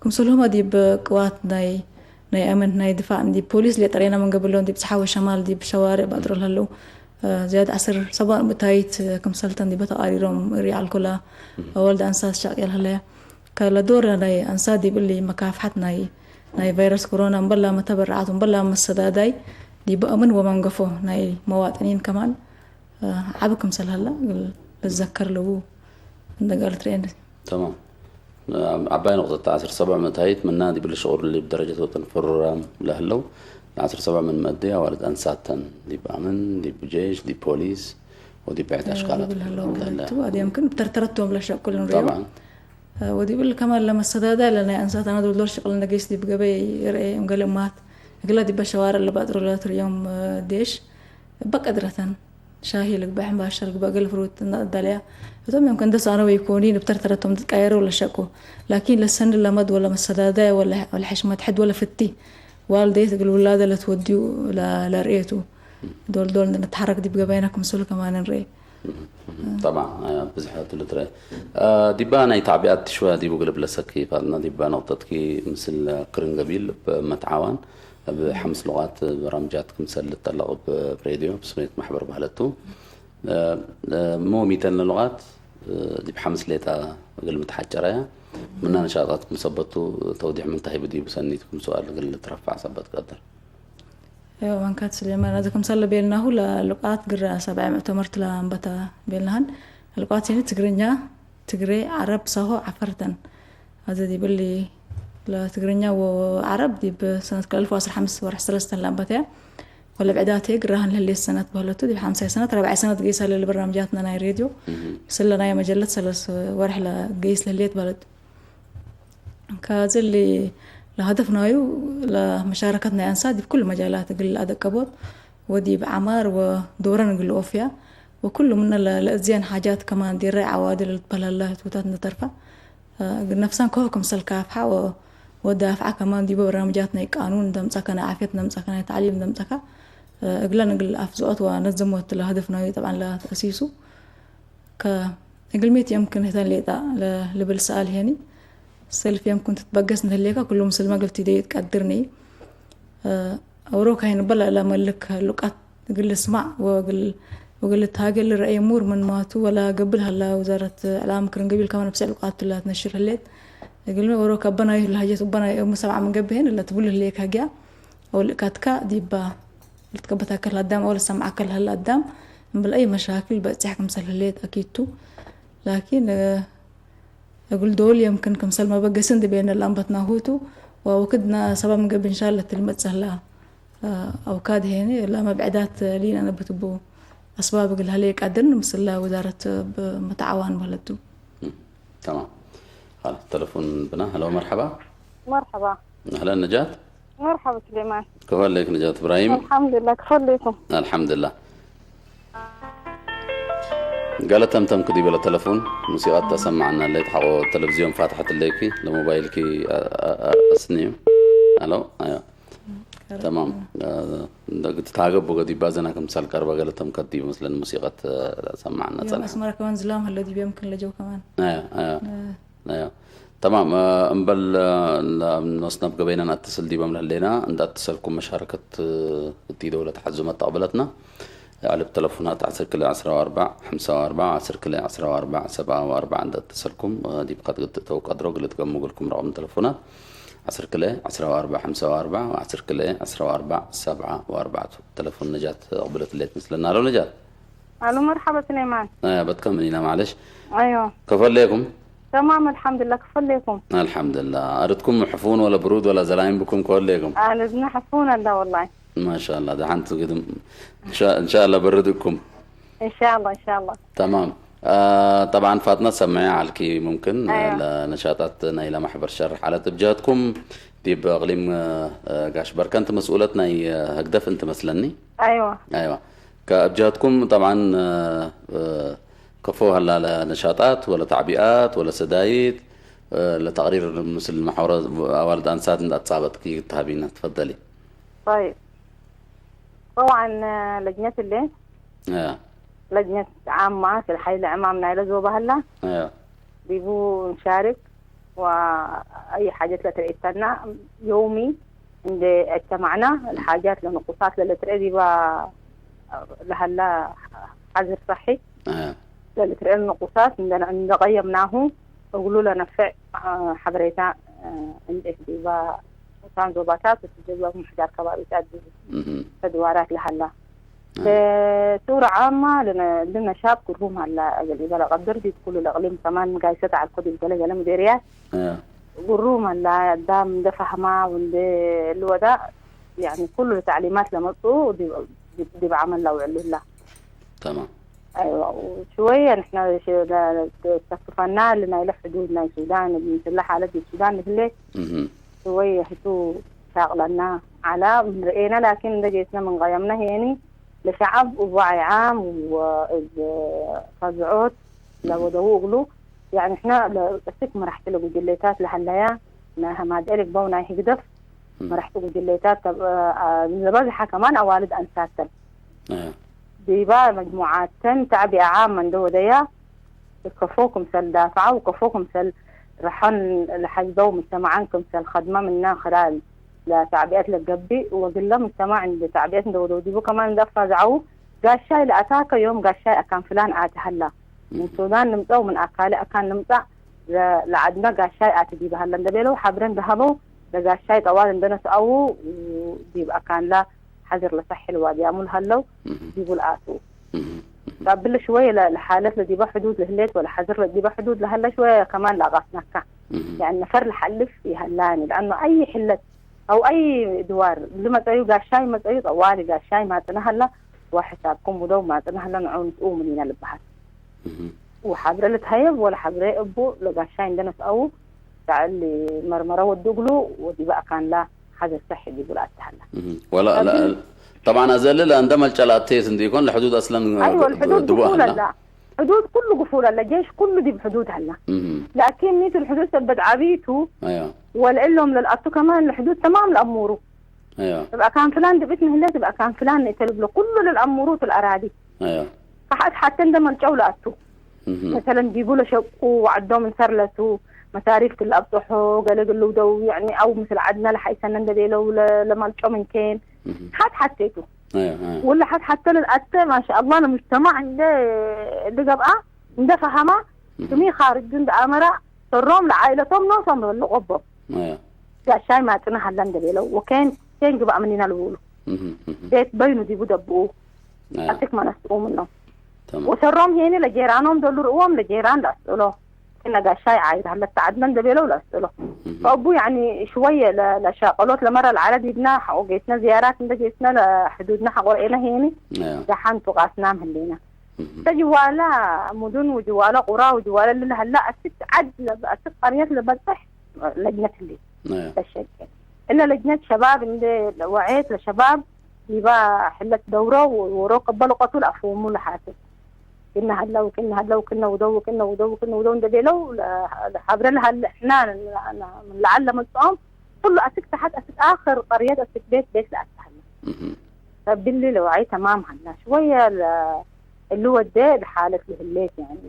ክምሰልሁመ ዲብ ቅዋት ናይ ናይ ኣመን ናይ ድፋዕ ዲብ ፖሊስ ሌጠሬና መንገብ ኣለውን ዲብ ፀሓወ ሸማል ዲብ ሸዋርዕ ባጥሮ ለለው ዝያድ ዓስር ሰባ ምእታይት ክምሰልተን ዲበ ተቃሪሮም ሪ ኣልኮላ ወልድ ኣንሳት ሻቂ ለለያ ከለዶር ናይ ኣንሳ ዲብሊ መካፍሓት ናይ ናይ ቫይረስ ኮሮና እምበላ መተበረዓት እምበላ መሰዳዳይ ዲበ ኣምን ወመንገፎ ናይ መዋጥኒን ከማን ዓብ ክምሰል ሀላ ልዘከር ለቡ እንደጋል ትርኤን تمام ዓባይ ነቁጠት ዓሰርተ ሰብዓ ምእታይት ምና ዲብል ሽቁር ሊብ ደረጀት ወጠን ፍሩራም ለህለው ዓሰርተ ሰብዓ ምን መዲ ኣዋልድ ኣንሳተን ዲብ ኣምን ዲብ ጄሽ ዲብ ፖሊስ ወዲብ ብዕት ኣሽቃላት ዲብል ህለው ማለት ኣዲም ክን ብተርተረቶም ለሸቁል ንሪኦም طبعا ወዲብል ከማን ለመሰዳዳ ለናይ ኣንሳት ኣነ ዶልዶል ሽቅል ነገይስ ዲብ ገበይ ርኤ እምገለ እማት እግላ ዲበ ሸዋርዕ ለባጥሩ ለትርዮም ዴሽ በቀድረተን ሻሂ ልግበ ሕምባሻ ልግበ እግል ፍሩት እናዳለያ እቶም እዮም ከንደስ ኣነ ወይ ኮኒ ንብተርተረቶም ትቃየረው ለሸቁ ላኪን ለሰንድ ለመድ ወለ መሰዳዳይ ወለ ሕሽመት ሕድ ወለ ፍቲ ዋልደየት እግል ውላደ ለትወዲኡ ለርእየቱ ዶልዶል ንትሓረክ ዲብ ገበይና ክምስሉ ከማን ንርኤ طبعا ብዙሕ ትሉ ትረ ዲባ ናይ ታዕቢኣት ትሽዋ ዲቡ ግልብ ለሰኪ ፋልና ዲባ ነቁጠትኪ ምስል ክርን ገቢል መትዓዋን ኣብ ሓምስ ልቓት በራምጃት ክምሰል ልጠለቕ ብሬድዮ ብስሜት ማሕበር ባህለቱ እሞ ሚተን ልቓት ዲብ ሓምስ ሌጣ ግል ምትሓጨራያ ምና ነሻጣት ክምሰበቱ ተውዲሕ ምንታይ ብዲቡ ሰኒት ክምስዋል ግል ትረፋዕ ሰበት ቀድር እዮ መንካት ስሌማን ኣዚ ከምሳለ ቤልናሁ ለልቋት ግራ ሰብዓይ ምዕተመርት ለኣንበታ ቤልናሃን ልቋት ሲኒ ትግርኛ ትግሬ ዓረብ ሳሆ ዓፈርተን ኣዚ ዲብሊ ለትግርኛ ወዓረብ ዲብ ሰነት ክልፍ ዓስራ ሓምስት ወርሒ ሰለስተን ለኣንበታ እያ ወለ ብዕዳቴ ግራሃን ለህሌት ሰነት በህለቱ ዲብ ሓምሳይ ሰነት ረብዓይ ሰነት ገይሳ ለልብራምጃትና ናይ ሬድዮ ስለ ናይ መጀለት ሰለስ ወርሒ ለገይስ ለህሌት በህለቱ ከዚ ሊ ለሀደፍ ናዩ ለመሻረከት ናይ ኣንሳ ዲብ ኩሉ መጃላት እግል ኣደቀቦት ወዲብ ዓማር ወዶረን እግል ኦፍያ وكل من ال- الأزيان حاجات كمان دي رأي عوادل البلالة توتات نترفع. آه، نفسان كوه كمسل كافحة و- ودافعة كمان دي برامجات ناي قانون دمسكة، ناي عافية دمسكة، ناي تعليم دمسكة. آه، أقلن أقل أفزعت ونظم وقت لهدف ناي طبعا لا تأسيسه. ك أقل ميت يمكن هتان ليتا ل- لبل سؤال هني. سلف يمكن تتبقس نهليكا كل مسلمة قلت دي تقدرني. آه، أوروكا هنا بلا لا ملك لقات قل اسمع وقل وقل تهاجل رأي مور من ماتو ولا قبل هلا وزارة إعلام كرن قبل كمان بسأل لقات لا تنشر هليت. قل أوروكا بنا يهل هجت وبنا يوم سبعة من قبل هنا لا تقول هليك هجا. أو لقات كا ديبا. لتكبت أكل هدام أو لسمع أكل هل هدام. بل أي مشاكل بس يحكم سهل هليت أكيد تو. لكن آه، أقول دول يمكن كم سلمى بقى سند بين الأنبت ناهوتو. ووكدنا سبب من قبل إن شاء الله تلمت سهلا. آه، أو كاد هيني لا مبعدات لينا نبتبو أسباب قال هليك قدرنا مثل وزارة بمتعاون ولدو. تمام. خلاص، تلفون بنا. هلو، مرحبا. مرحبا. أهلا نجاة. مرحبا سليمان. كيف حالك نجاة إبراهيم؟ الحمد لله، كيف حالكم؟ الحمد لله. قالت تمتم كدي بلا تلفون، موسيقى تسمعنا اللي تحقو التلفزيون فاتحة الليكي لموبايلكي. أسنيو. ألو. أيوة. تمام. تتعاقب بقدي بازنا كم سال قربة قالت تم كدي مثلا موسيقى سمعنا يوم سنة. أسمر كمان زلام هلا دي بيمكن لجو كمان. أيوة، أيوة. آه، أيوة. تمام. እምበል፣ ንወስነብ ገበይና ንኣትስል ዲቦም ለህሌና እንዳተሰልኩም መሻረከት እቲ ደውለት ሓዙ መጣቕበለትና። ኣልብ ተለፉናት ዓሰርተ ክልተ ዓሰርተ ኣርባዕተ ሓምሳ ኣርባዕተ ዓሰርተ ክልተ ዓሰርተ ኣርባዕተ ሰብዓ ኣርባዕተ እንዳተሰልኩም ዲብ ከትግጥተው ቀድሮ ግልት ገምጉልኩም ረቕም ተለፉናት ዓሰርተ ክልተ ዓሰርተ ኣርባዕተ ሓምሳ ኣርባዕተ ዓሰርተ ክልተ ዓሰርተ ኣርባዕተ ሰብዓ ኣርባዕተ። ተለፉን ነጃት ኣቕብለት ሌት ምስለና ኣሎ። ነጃት ألو، مرحبا سليمان. በትከም ኢና ማለሽ أيوة. ከፈለኩም تمام، الحمد لله، كيف حالكم؟ الحمد لله. أردكم حفون ولا برود ولا زلاين بكم كلكم؟ أنا حفون الله والله. ما شاء الله. ده أنتوا قدم. إن شاء، إن شاء الله بردكم. إن شاء الله، إن شاء الله. تمام. آه، طبعا فاتنة سمعي عليكي ممكن أيوة. لنشاطات نايلة محبر شر حالة بجهتكم دي بإقليم آه، آه، قاش بركنت مسؤولتنا هي هكدف أنت مثلني. أيوة. أيوة. كأبجهتكم طبعا آه، آه، كفو هلا لنشاطات ولا تعبئات ولا سدايد آه، لتقرير مثل محورة أوالد أنسات أنت أتصابت كي تهابينا. تفضلي. طيب. طبعا آه، لجنة اللي آه. لجنة عامة في الحي العمام نايلة زوبا هلا آه. ديبو نشارك وأي حاجة لتريتنا يومي عند اجتمعنا الحاجات لنقصات للتري ديبا لهلا حظر صحي آه. للتري النقصات عندنا عند قيمناه وقولوا لنا فع آه، حبريتا آه، عند ديبا وكان زوباتات وتجيب لهم حجار كبابي تأدي مهم. تدوارات لهلا بصورة عامة لنا لنا شاب كلهم هلا أجل إذا قدر دي كل الإقليم كمان مقايسة على الكل الجلة جلة مديريات آه. قروم هلا دام ده فهمة وندي الودا يعني كل التعليمات لمطو دي دي بعمل لو علو الله تمام. أيوة. وشوية نحن ش- لا- استفنا لنا إلى حدودنا السودان مثل حالة السودان مثل مهم. شوية هتو شاغلنا على مرئينا لكن ده جيتنا من قيمنا هيني لشعب ووعي عام وفزعوت لو دوغلو يعني احنا لسك ما رح تلقوا جليتات لهلايا ما ما دالك بونا هيقدف ما رح تلقوا جليتات تب- آه، آه، لبزحة كمان أوالد أنساتن آه. ديبا مجموعات تن تعبئة عامة دو ديا كفوكم سل دافعة وكفوكم سل رحن لحجبة ومجتمعان كم سل خدمة منا خلال لا تعبئة لقبي وقلة مجتمع عند تعبئة دو دو ديبو كمان دفع زعو قاشاي لأتاك يوم قاشاي أكان فلان آتي هلا من سودان نمطا ومن أكالي أكان نمطا ل- لعدنا قاشاي آتي ديبا هلا ندبيلو حبرن دهبو لقاشاي طوال عندنا سأو وديب أكان لا حجر لصحي الوادي أمول هلو مهم. ديبو الآتو مهم. قبل شوية ل- لحالات لديبا حدود لهليت ولا حجر لديبا حدود لهلا شوية كمان لا غاسناكا مهم. يعني نفر لحلف يهلاني لأنه أي حلة أو أي دوار لما تأيو قاشاي ما تأيو طوالي قاشاي ما تنهلا وحسابكم ودو ما تنهلا نعون تقوم لنا لبحث مهم. وحبر لتهيب ولا حبر أبو لقاشاي عندنا سأو تعالي مرمرة ودقلو وديبا أكان لا حاجة صح يجيبوا لها التهلة. ولا لا، طبعا أزل لا عندما الجلاتيس عندي يكون لحدود أصلا. أيوة، الحدود دبوها قفولة لا. لا. حدود كله قفولة لا، جيش كله دي بحدود هلا. لكن نيتو الحدود سبت عبيتو. أيوة. ولا إلهم للأتو كمان الحدود تمام الأمورو. أيوة. تبقى كان فلان دي بيتنا هلا، تبقى كان فلان يتلب له كله للأمورو في الأراضي. أيوة. فحد حتى عندما الجولة أتو. مثلا جيبوا له شقو وعدهم انسرلتوا مصاريف كل أبطحوا قال له دو يعني أو مثل عدنا لحيث أن ندري له لما الجو من كين. حد حتيته. ولا حد حتى للأتى ما شاء الله المجتمع عنده اللي قبعة عنده فهمة. تمي خارج عند أمرا صرهم لعائلتهم نوصهم لغبهم. قال شاي ما تنا هلا ندري له وكان كان قبعة مننا الأولو. بيت بينو دي بدبو. ኣትክ መነስኡ ምኖም ወሰሮም ሄኒ ለጌራኖም ደሉ ርእዎም ለጌራን ላስጥሎ ክነጋሻይ ዓይድ ሃለ ተዓድመን ደቤለው ላስጥሎ ፈቡ ያኒ ሽወየ ለሻቀሎት ለመረ ለዓለ ዲብና ሓቆ ጌስነ ዝያራት እንደ ጌስነ ለሕዱድና ሓቆ ርኤነ ሄኒ ደሓን ቱቃስና ምህሌና ተጅዋላ ሙዱን ውጅዋላ ቁራ ውጅዋላ ልልሃላ ኣስክ ዓድ ኣስክ ቀርየት ለበፅሕ ለጅነት ህሌ ተሸቀ እነ ለጅነት ሸባብ እንደ ወዔት ለሸባብ ዲባ ሕለት ደውሮ ወሮ ቀበል ቆቱ ለኣፍወሙ ለሓስብ ክነ ሃለው ክነ ሃለው ክነ ውደው ክነ ውደው ክነ ውደው እንደ ቤለው ሓብረ ለሃለ ሕና ለዓል ለመጽኦም ኩሉ ኣስክ ተሓት ኣስክ ኣኽር ቀርየት ኣስክ ቤት ቤት ለኣስታሃለ ረቢሊ ለዋዒ ተማም ሃላ ሽወየ እሉ ወደ ለሓለት ለህሌት ያኒ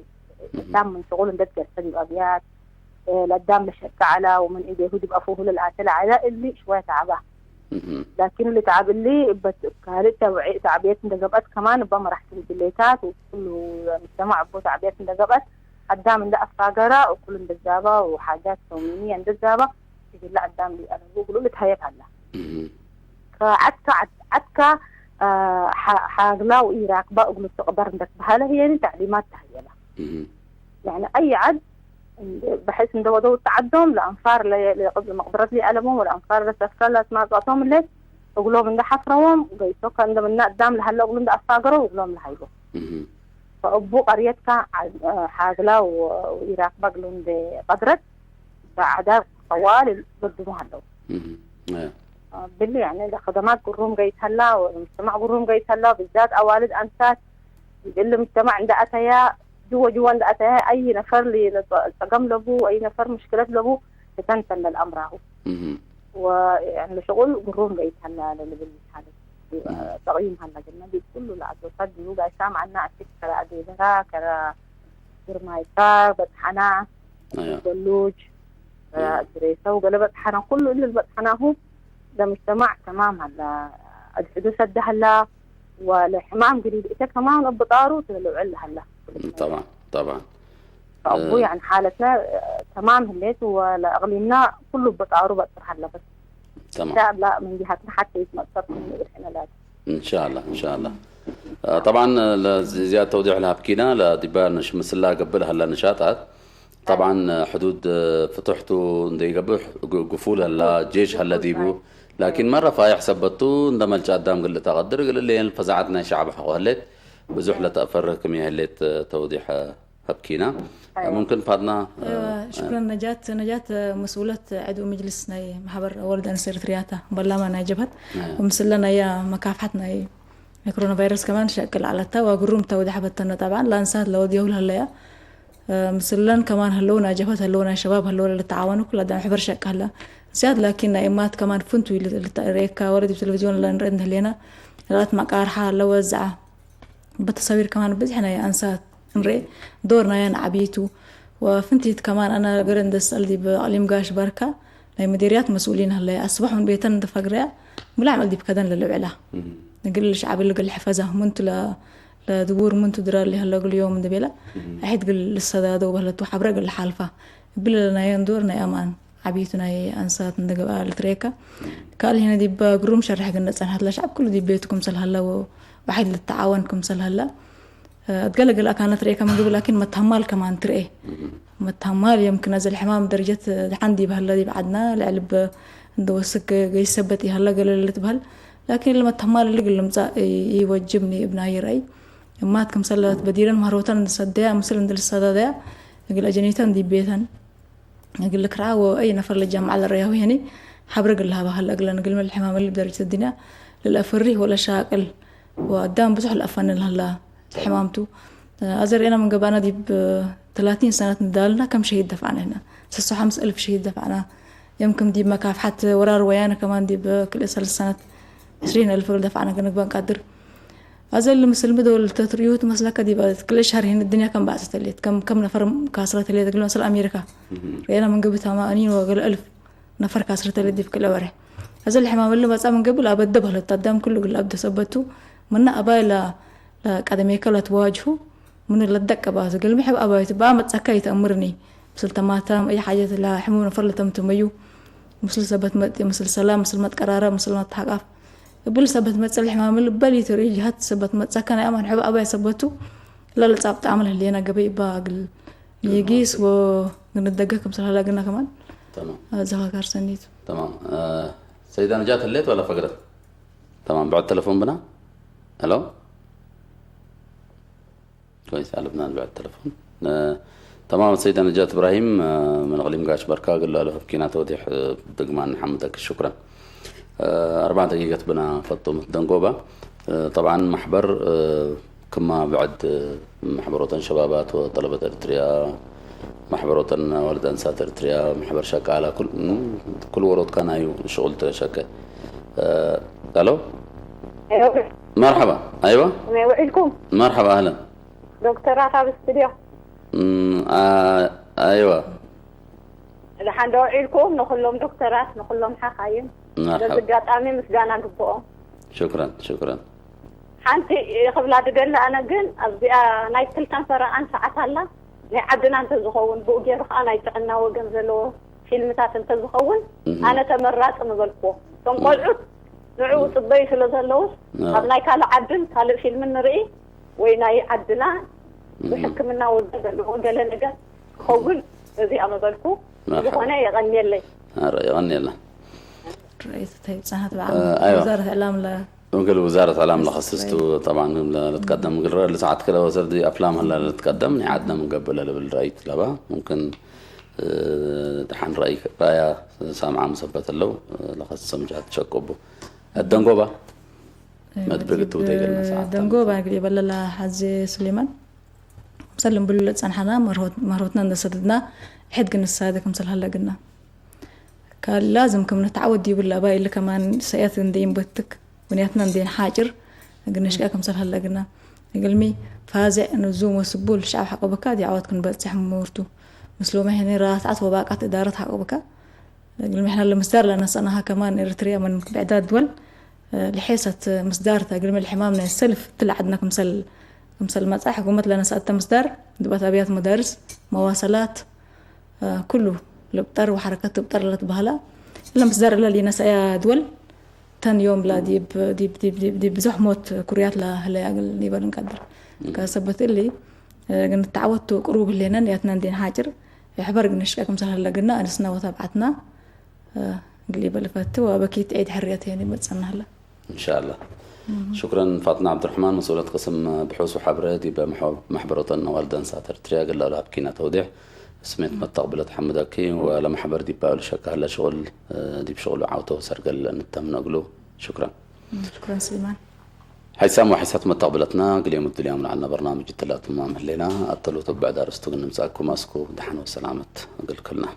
እታም ምን ሽቁል እንደ ትገሰድ ይቀብያት ለዳም ለሸቀ ዓላ ወምን ኢዴሁ ድብኣፉሁ ለልኣተ ለዓላ እሊ ሽወየ ተዓባ ላኪን እሊ ተዓብ እሊ እበት ካልእ ተብዒ ተዕብየት እንደ ገብአት ከማን እባ መራሕቲ ውድሌታት ወኩሉ ምጅተማዕ እቦ ተዕብየት እንደ ገብአት ኣዳም እንደ ኣፋገራ እኩል እንደ ዛባ ወሓጃት ሰውሚኒ እንደ ዛባ ይግላ ኣዳም ሊቀረቡ እግሉ ልትሃየት ኣላ ከዓትካ ዓትካ ሓግላው ኢራክባ እግሉ ትቅበር እንደ ትበሃለ ህየኒ ተዕሊማት ተሃየላ ያኒ ኣይ ዓድ ብሕስ እንደ ወደው ተዓዶም ለኣንፋር መቅደረት ሊኣለሞም ወለኣንፋር ለሰፍከ ለስማጽዋቶም ለት እግሎም እንደ ሓፍረዎም ገይሶ ከእንደ ምና ኣዳም ለሃለ እግሉ እንደ ኣፋገረው እግሎም ለሃይቦ ፈእቡ ቀርየትካ ሓግላ ወኢራክባ እግሉ እንደ ቀድረት በዓዳ ቀዋል ገድሙ ሃለው ብሊ ያኒ ለከደማት ግሩም ገይተላ ወምጅተማዕ ግሩም ገይተላ ብዛት ኣዋልድ ኣንሳት እሊ ምጅተማዕ እንደ ኣተያ ጅወ ጅወ እንደ ኣተያ ኣይ ነፈር ጸገም ለቡ ኣይ ነፈር ምሽክለት ለቡ ተተንተን ለልኣምራሁ ወያኒ ለሸቁል ግሩም ገይተላ ለልብል ይታለ ተቅይም ሃላ ግን ነቢ ኩሉ ለኣቶታት ዲቡ ጋይሳ ማዕና ኣትክ ከራ ኣዴበራ ከራ ግርማይካ በጽሓና በሉጅ ድሬሰው ገለ በጽሓና ኩሉ እልል በጽሓናሁ ለምጅተማዕ ተማም ሃላ ኣድሕዱ ሰዳ ሃላ ወለሕማም ግዲድ እተ ከማን እብጣሩ ትልውዕል ሃላ طبعا طبعا أبو يعني حالتنا تمام هليت ولا أغلينا كله بطارو بطر هلا بس تمام إن شاء الله من جهتنا حتى يتمطر من إحنا لا إن شاء الله إن شاء الله طبعا زيادة توضيح لها بكينا لا ديبان شمسلا قبل هلا نشاطات طبعا حدود ፍትሕቱ እንደይገብር ግፉል ሀላ ጄሽ ሀለ ዲቡ ላኪን መረ ፋይሕ ሰበቱ እንደ መልጫ ኣዳም ግልእ ተቐድር ግልሌን ፈዛዓት ናይ ሸዓብ ሓቆ ህሌት ብዙሕ ለተእፈርህ ክም የህሌት ተውዲሕ ሀብኪና ሙምክን ፓድና ሽክረን ነጃት ነጃት መስኡለት ዕድኡ መጅልስ ናይ ማሕበር ወልድ ኣንስ ኤርትርያታ በላማ ናይ ጀብሀት ወምስለ ናያ መካፍሓት ናይ ኮሮና ቫይረስ ከማን ሸቅል ኣለታ ዋግሩም ተውዳሕ በተነ ጠብዓን ላንሳት ለወድ የውል ሀለያ ምስለን ከማን ህለው ናይ ጀብሀት ህለው ናይ ሸባብ ህለው ለልተዓወኑ ኩላ ዳም ሕበር ሸቅ ሀላ እዚያት ላኪን ናይ እማት ከማን ፍንቱ ኢሉ ርእካ ወረድ ብቴሌቪዝዮን ለንርኢ እንህሌና ላት ማቃርሓ ለወ ዝዓ በተሰዊር ከማን ብዝሕ ናይ ኣንሳት ንርኢ ዶር ናያን ዓብይቱ ወፍንቲት ከማን ኣና ገረ እንደስጠል ዲብ ኣቅሊም ጋሽ ባርካ ናይ መዲርያት መስኡሊን ሀለያ ኣስባሕ ምን ቤተን እንተፈግረያ ሙላዕ መልዲብ ከደን ለልውዕላ ንግል ሸዓብ ልግል ሕፈዛ ምንቱ ለድውር ምንቱ ድራር ሊሀለግል ዮም እንደ ቤላ ኣሒድ ግል ልሰዳደው በህለቱ ሓብረ ግል ሓልፋ እብል ለናየን ዶር ናይ ኣማን ዓብይቱ ናይ ኣንሳት እንደ ገብኣ ልትሬካ ካልእ ሄነ ዲባ ግሩም ሸርሕ ግን ነጸንሐት ለሸዓብ ኩሉ ዲብ ቤቱ ክምሰል ሀላ ወባሒድ ልተዓወን ክምሰል ሀላ ኣትገለገለ ኣካና ትርኤ ከም ግብ ላኪን መታማል ከማን ትርኤ መታማል የምክን እዚ ልሕማም ደረጀት ድሓን ዲብ ሀለ ዲብ ዓድና ልዕሊ ብ እንደ ወስክ ገይሰበት ይሀለ ገለ ልትበህል ላኪን ለመታማል ልግል ልምጻእ ይወጅብኒ እብና ይረአይ እማት ክምሰለት በዲረን ማህሮተን እንድሰደያ ምስል እንድልሰዳደያ እግል ኣጀኒተን ዲብ ቤተን እግል ክርዓ ወአይ ነፈር ለጃምዓ ለረያሁ የኒ ሓብረ ግል ሃባ ሃላ ግለን ግልመል ሕማመል ብደረጃ ድንያ ለለፈሪ ወለ ሻቅል ወአዳም ብዙሕ ለአፋነል ሃላ ሕማምቱ። አዘርኤና መንገባና ዲብ ثلاثين ሰነት ንዳልና ከም ሸሂድ ደፋዕና ህና ሰሶ ሓምስ እልፍ ሸሂድ ደፋዕና። የምክም ዲብ መካፍሓት ወራር ወያነ ከማን ዲብ ክልኤ ሰለስተ ሰነት ዕስሪን እልፍ ደፋዕና ክንግባን ቃድር። አዘል ምስል ምደወል ተትርእዩ ትመስለካ ዲብ ክልኤ ሻህር ህን ድንያ ከም ባዕሰ ተሌት ከም ከም ነፈር ካስረ ተሌት ግል መስል አሜሪካ ርኤና መንገቢ ታማ እኒን ወገለ እልፍ ነፈር ካስረ ተሌት ዲብ ክልኤ ወርሕ። አዘል ሕማመል መጻ መንገቢ ለአበደ ባህለት አዳም ኩሉ ግል አብደ ሰበቱ ምና አባይ ላ ለቀደሜከ ለትዋጅሁ ምን ለደቀባ ዝግልሚ ሕብ አባይት ባ መጻካ ይተአምርኒ ምስል ተማታም እይ ሓጀት ለሕሙ ነፈር ለተምትመዩ ምስል ሰበት መጥ ምስል ሰላም ምስል መትቀራረብ ምስል መተሓቃፍ እብል ሰበት መጽ ለሕማም ልበል ይትርኢ ጅሃት ሰበት መጻካ ናይ አማን ሕብ አባይ ሰበቱ ለለጻብ ጣዕም ለህሌና ገበይ እባ ግል ይጊስ ወግንደገ ክምስል ሀላግና ከማን تمام ዘኻካር ሰኒቱ تمام آه، سيدة نجاة الليت ولا فقرت؟ تمام بعد تلفون بنا. الو. كويس، قلبنا بعد التلفون. آه، تمام سيدة نجاة إبراهيم، آه، من إقليم قاش بركة، قل له هبكينا توضيح، آه، دقمان حمدك، شكرا. آه، أربع دقيقة بنا فطوم دنقوبة. آه، طبعا محبر، آه، كما بعد، آه، محبروتن شبابات وطلبة إريتريا، محبروتن والد أنسات إريتريا، محبر شقالة، كل، مم، كل ورود كان أيو شغل ترى شكل. آه، ألو؟ مرحبا. أيوة. ውዒልኩም مرحبا، أهلا. ዶክተራት ኣብ ስቱድዮ مم، آه، أيوة. ደሓን ዶ ውዒልኩም ንኩሎም ዶክተራት ንኩሎም ሓኻይም በዚ مرحبا. ኣጋጣሚ ምስጋና ግብኦም شكرا، شكرا. ሓንቲ ክብላ ድደሊ ኣነ ግን ኣብዚኣ ናይ ክልተን ፈረቓን ሰዓት ኣላ ናይ ዓድና እንተዝኸውን ብኡ ገይሩ ከዓ ናይ ጥዕና ወገን ዘለዎ ፊልምታት እንተዝኸውን እህ። ኣነ ተመራፂ ምበልክዎ እቶም ቆልዑት ንዕኡ ፅበዩ ስለ ዘለውስ አዎ። ኣብ ናይ ካልእ ዓድን ካልእ ፊልምን ንርኢ ወይ ናይ ዓድና ብሕክምና ወገን ዘለዎ ገለ ነገር ክኸውን እዚኣ ምበልኩ መርሓባ። ዝኾነ የቐንየለይ ኧረ የቐንየልና ርእይቶ ተይብጻሓት እ፣ ኣይዋ። ወዛረት ዕላም ለ እምክል ውዛረት ዕላም ለኸስስቱ ጠብዓን ለትቀደም እግል ረአ ልሰዓት ክለ ወሰር ዲ ኣፍላም ህላ ለትቀደም ናይ ዓድና ምንገብእ ለልብል ራእይት ለባ ሙምክን እ፣ ደሓን ራእይ ራእያ ሳምዓ ምሰበት ኣለው ለኸስሰ ምጃት ሸቅቡ ደንጎባ መድብር ግትው ዘይገልና ሰዓት ደንጎባ ግዲ በለላ ሓዚ ስሌማን ምሰል ንብሉ ለጸንሓና መርሆትና እንደሰደድና ሕድ ግንሳደ ከምሰል ሃለግና ካላ ዝም ከም ንተዓወት ይብል ኣባይ ኢለ ከማን ሰያት እንደ ይንበትክ ብንያትና እንደ ሓጭር ግንሽቃ ከምሰል ሃለግና እግልሚ ፋዝዕ ንዙ ወስቡል ሻብ ሓቆብካ ዲዓወት ክንበጽሕ ምርቱ ምስሎ መሕኒ ራስዓት ወባቃት እዳረት ሓቆብካ እግልሚ ሕና ለምስዳር ለነሰናሃ ከማን ኤርትርያ ምን ብዕዳድ ድወል ልሐሰት ምስዳር እግልሚ ልሕማም ናይ ሰልፍ ትል ዓድና ከምሰል ከምሰል መጻ ሕኩመት ለነሰአተ ምስዳር ድባት ኣብያት መዳርስ መዋሰላት ኩሉ ልብጠር ወሐረከት ትብጠር ለትበህላ እለ ምስዳር እለ ሊነሰያ ድወል ተን ዮም ላ ዲብ ዲብ ዲብ ዲብ ዲብ ብዙሕ ሞት ኩርያት ላ ህለያ ግል ሊበል እንቀድር ከሰበት እሊ ግን ተዓወቱ ቅሩብ ህሌነን ያትና እንዴን ሓጭር ሕበር ግን ሽቀ ክምሰል ህለግና ኣንስና ወታብዓትና ግል ይበል ፈቲ ወበኪት ዒድ ሕርየት የን ይመጸና ህላ إن شاء الله. شكرا فاطمة عبد الرحمن، مسؤولة قسم بحوث وحبرة دي بمحو-، محبرة النوال دنسات ترتريا قال له بكينا توضيح. سميت متقبلة حمدك ولا محبر دي باول شك هلا شغل، آه، دي بشغل عاوته سرقل نتم نقله. شكرا. ሽኩረን ስሊማን حيسام وحيسات متقبلتنا قل يوم الدنيا من عنا برنامج الثلاث ما مهلنا التلوت بعد أرستو نمساكم أسكو دحن وسلامة قل كلنا.